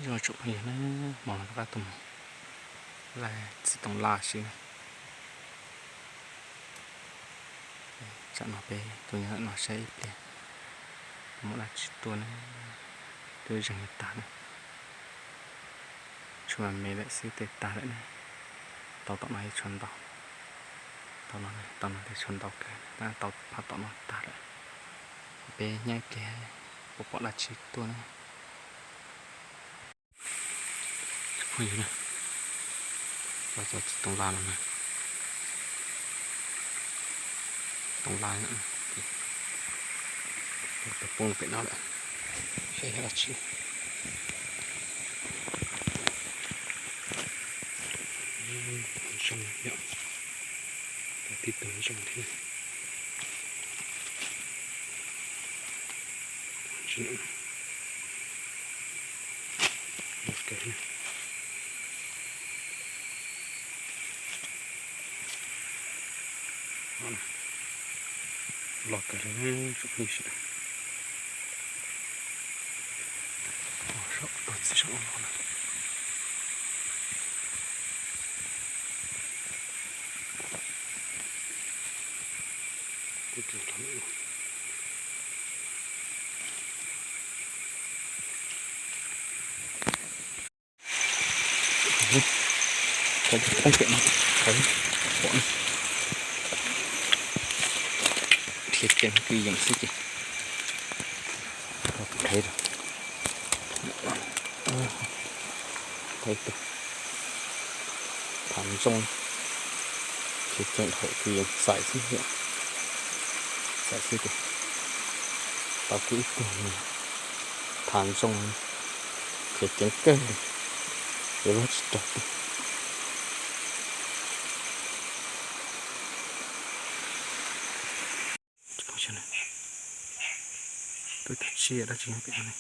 Zoo tsoom phooj ywg na, hmo no rov qab tuaj mus laij txiv toov laj si na. Tsam no peb tuaj nyob no saib ib pliag muaj dab tsi tuaj na, twb zeeg tag na. Tshuav me me lawm xwb, tej tag lawm na. Tau tom no ib tshuav ntau, tau no, tau no tej tshuav ntau kawg, tab tau phab tom no tag lawm. Peb nyob ib pliag puas pom dab tsi tuaj na. Phooj ywg na, los txog txiv toov laj no na. Toov laj, tus poob pem no lawm, saib yog dab tsi. Zoo yom, tib tug zoo thiab. Los kawg, los kawg li tsoom phooj ywg. Saum tog txiv saum no na. Qhov pem no, qhov pom na, dhia ceev kwv yees xwb ces, tau tus, thav ntsooj, dhia ceev dhau kwv yees xais xwb, xais xwb ces tau kiag ib tug thav ntsooj, dhia ceev kawg li, yuav luag tsis raug tus. Twb tag tsiaj dab tsi nyob pem no ne.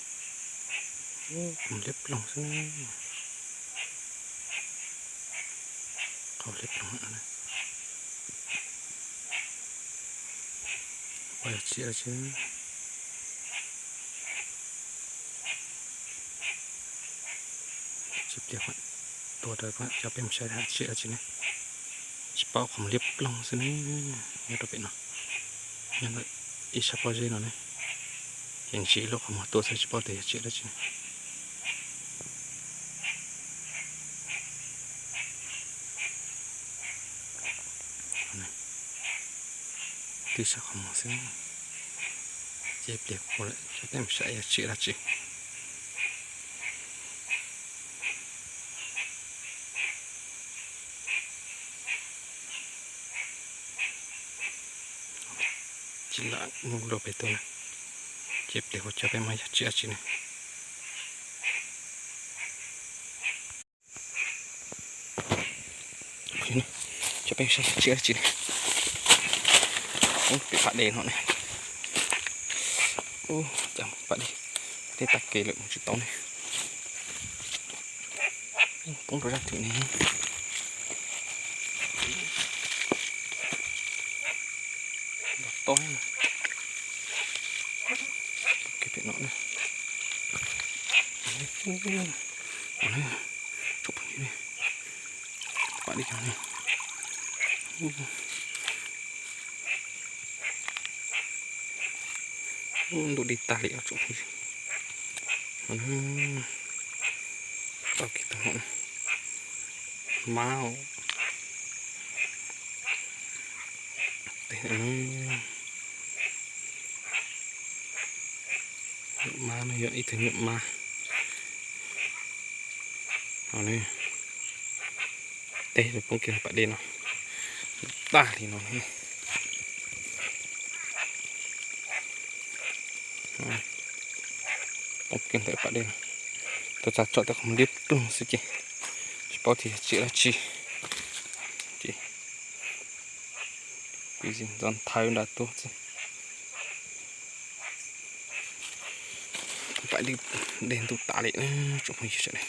Qhov liab ploog xwb, qhov liab ploog. Pom yog tsiaj dab tsi. Tsis tias tuaj rau cov peb mus saib tsiaj dab tsi ne. Tsis paub, qhov liab ploog xwb ne, nyob rau pem no, nyob ntawm ib sab pob zeb no ne. Ces ntsia ib lub qhov muag tuaj xwb, tsis paub tias yog tsiaj dab tsi. Twb sab qhov muag xwb, ces pliag kuv lawm, cov peb mus saib yog tsiaj dab tsi. Tsis lam mus rau pem tuaj na, ces pliag kuv cov peb mas yog tsiaj dab tsi ne. Cov peb saib yog tsiaj dab tsi ne. Ub, pem pas dej no ne. Ub, cas pas dej, dej tag kev lawm mus tsis tau ne. Poob rau zaj twg ne. Los tob kev pem no ne. Tsoom phooj ywg, pas dej cov ne. Ntuj dig tag li os tsoom phooj ywg. Tau kiag tus no, mab os. Nyuam mab no yog ib tug nyuam mab. Teg rau poob kiag pas dej no, tag li no. Poob kiag ntawm pas dej no, tuaj txog tsom tej qhov muag liab ploog xwb ces tsis paub tias yog tsiaj dab tsi. Ces ntxov nthawv nram tuaj xwb. Pas dej ntub tas li tsoom phooj ywg sawv daws.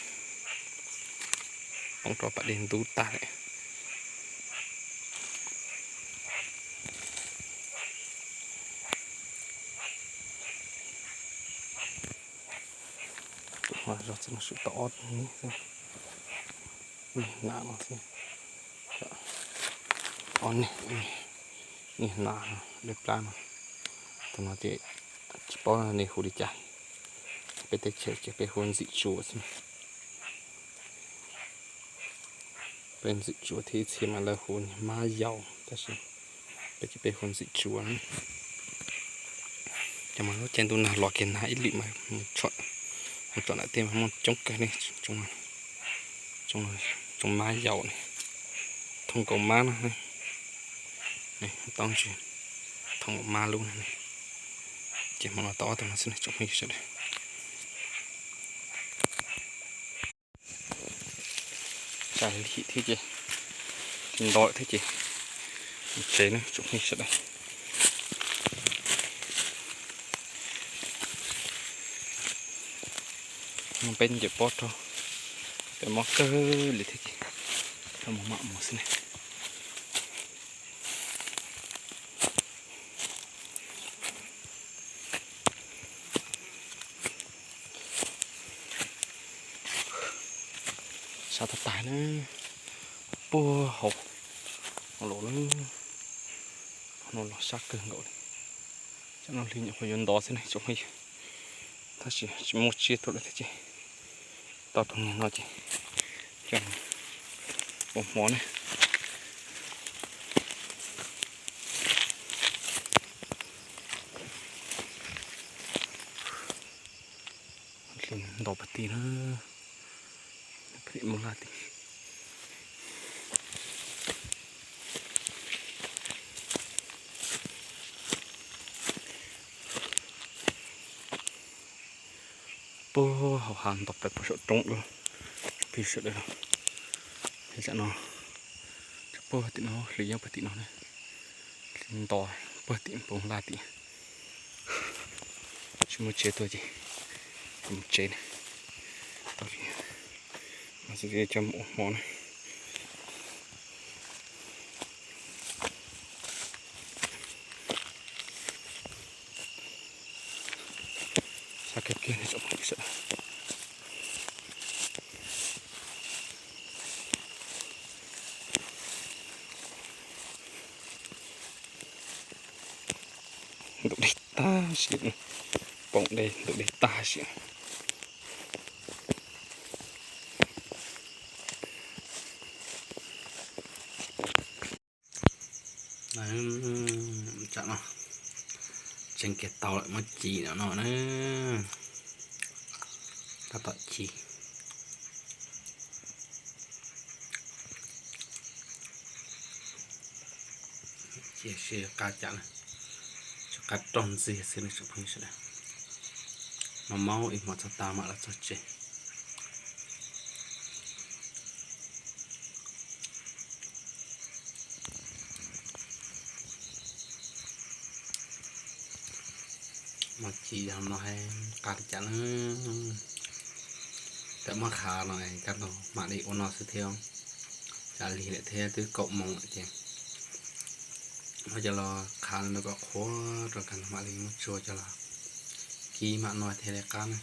Poob rau pas dej ntub tag li. Zog txij no sub tau ob niag xwb, niag hnav no xwb, ob niag, niag hnav lawv plab no. Tus no ces tsis paub nws hu li cas, peb teb chaws ces peb hu ntxim tsuav xwb. Peb ntxim tsuav thiab ib txhia mas lawv hu niag mab yaus tab sis peb ces peb hu ntxim tsuav na. Cov mas lub caij ntuj nag los kiag nag ib lwm mas mus tsom nram tej mas muaj coob kawg ne. Tsoom mab yaus ne, thooj nkaus mab no ne, tau ntsis thooj nkaus mab lub no ne. Ces hmo no tau ob tug no xwb ne tsoom phooj ywg sawv daws. Tsam lig thiab ces, lig nto lawm thiab ces mus tsev ne tsoom phooj ywg sawv daws. Peb ncaws pob rau, peb mob kawg li thiab ces, mus mam mus xwb ne. Sab tag tag na, puag hauv los lawm, no los sab kawg nkaus li. Tsam no lig nyuam qhuav yuav ntov xwb ne tsoom phooj ywg, tab sis tsis muaj tsiaj tuaj lawm thiab ces tau tus niag no ces coj ua hmo ne. Lig nto pag tim na, pag tim Moos Laj tim. Puag hauv hav nto pem puag saum roob lawm, peb sawv daws. Tsam no, puag tim no hli nyob puag tim no ne, hli nto puag tim Moos Laj tim. Tsis muaj tsiaj tuaj ces mus tsev na. Tau li no xwb coj mus ua hmo na. Sab kiag kiag ne tsoom phooj ywg sawv daws. Ntug dej tag siab, poob dej ntug dej tag siab. Tsam no tseem kiag tau lawm, muab ci no no na, tab tom ci. Cia seb qab cas na, tsuas qab raug ntxiag xwb ne tsoom phooj ywg sawv daws. Mas maub ib hmo txog tas mam los txog tsev. Mas ci yog no qab li cas na, tawm muab qhav no kaj ntug mam li ua no xwb thiab. Tsam lig lawm thiab twb kaum moos lawm ces muab coj los qhav no kom qhuav rau kaj ntug mam li muab tsuag coj los kib mam no thiaj li qab na.